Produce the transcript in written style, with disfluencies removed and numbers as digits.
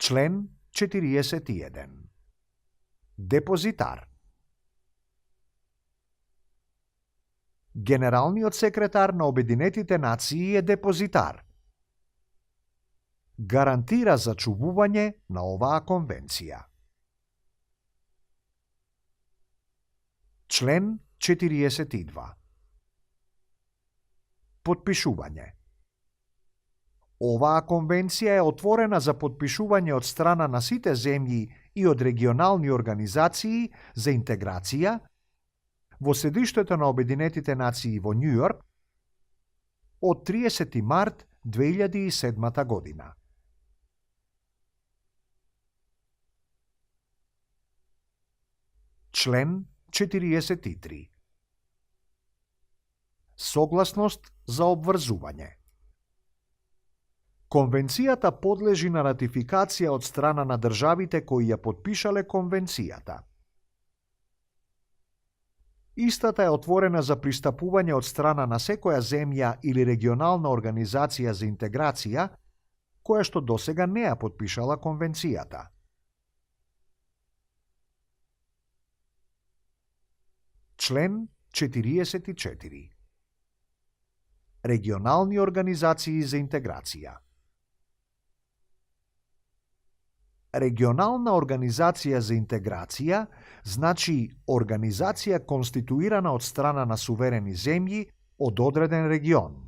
Член 41. Депозитар. Генералниот секретар на Обединетите нации е депозитар. Гарантира зачувување на оваа конвенција. Член 42. Потпишување. Оваа конвенција е отворена за потпишување од страна на сите земји и од регионални организации за интеграција во седиштето на Обединетите нации во Њу Јорк од 30 март 2007 година. Член 43. Согласност за обврзување. Конвенцијата подлежи на ратификација од страна на државите кои ја потпишале конвенцијата. Истата е отворена за пристапување од страна на секоја земја или регионална организација за интеграција, која што досега не ја потпишала конвенцијата. Член 44. Регионални организации за интеграција. Регионална организација за интеграција значи организација конституирана од страна на суверени земји од одреден регион.